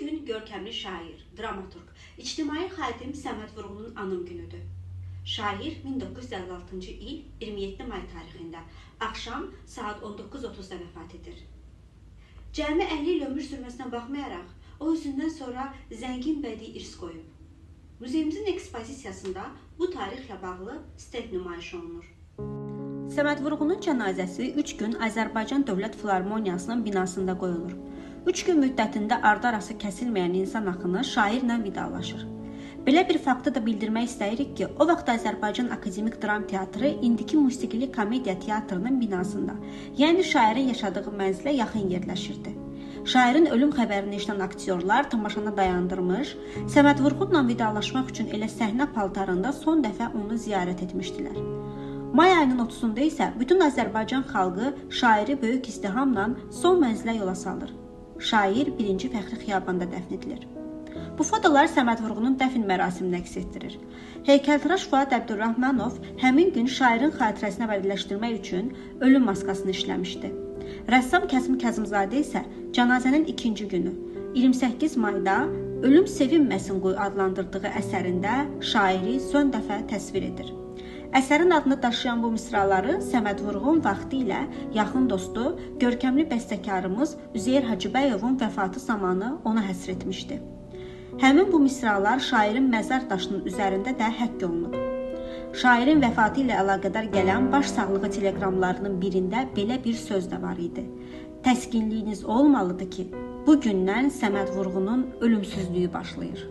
gün görkəmli şair, dramaturq, ictimai xadim Səməd Vurğunun anım günüdür. Şair 1956-cı il 27 may tarixində axşam saat 19:30-da vəfat edir. Cəmi 50 il ömür sürməsinə baxmayaraq, o özündən sonra zəngin bədii irs qoyub. Muzeyimizin ekspozisiyasında bu tarixlə bağlı stend nümayiş olunur. Səməd Vurğunun cənazəsi 3 gün Azərbaycan Dövlət Filarmoniyasının binasında qoyulur. 3 gün müddətində ardı-arası kəsilməyən insan axını şairlə vidalaşır. Belə bir faktı da bildirmək istəyirik ki, o vaxt Azərbaycan Akademik Dram Teatrı indiki Musiqili Komediya Teatrının binasında, yəni şairin yaşadığı mənzilə yaxın yerləşirdi. Şairin ölüm xəbərini eşidən aktyorlar tamaşanı dayandırmış, Səməd Vurğunla vidalaşmaq üçün elə səhnə paltarında son dəfə onu ziyarət etmişdilər. May ayının 30-unda isə bütün Azərbaycan xalqı şairi böyük izdihamla son mənzilə yola salır. Şair 1-ci Fəxri Xiyabanda dəfn edilir. Bu fotolar Səməd Vurğunun dəfn mərasimini əks etdirir. Heykəltıraş Fuad Əbdürrahmanov həmin gün şairin xatirəsini əbədiləşdirmək üçün ölüm maskasını işləmişdi. Rəssam Kəzim Kəzimzadə isə cənazənin ikinci günü 28 mayda Ölüm Sevinməsin Qoy adlandırdığı əsərində şairi son dəfə təsvir edir. Əsərin adını daşıyan bu misraları Səməd Vurğun vaxtilə yaxın dostu, görkəmli bəstəkarımız Üzeyir Hacıbəyovun vəfatı zamanı ona həsr etmişdi. Həmin bu misralar şairin məzar daşının üzərində də həkk olunub. Şairin vəfatı ilə əlaqədar gələn başsağlığı teleqramlarının birində belə bir söz də var idi. Təskinliyiniz olmalıdır ki, bu gündən Səməd Vurğunun ölümsüzlüyü başlayır.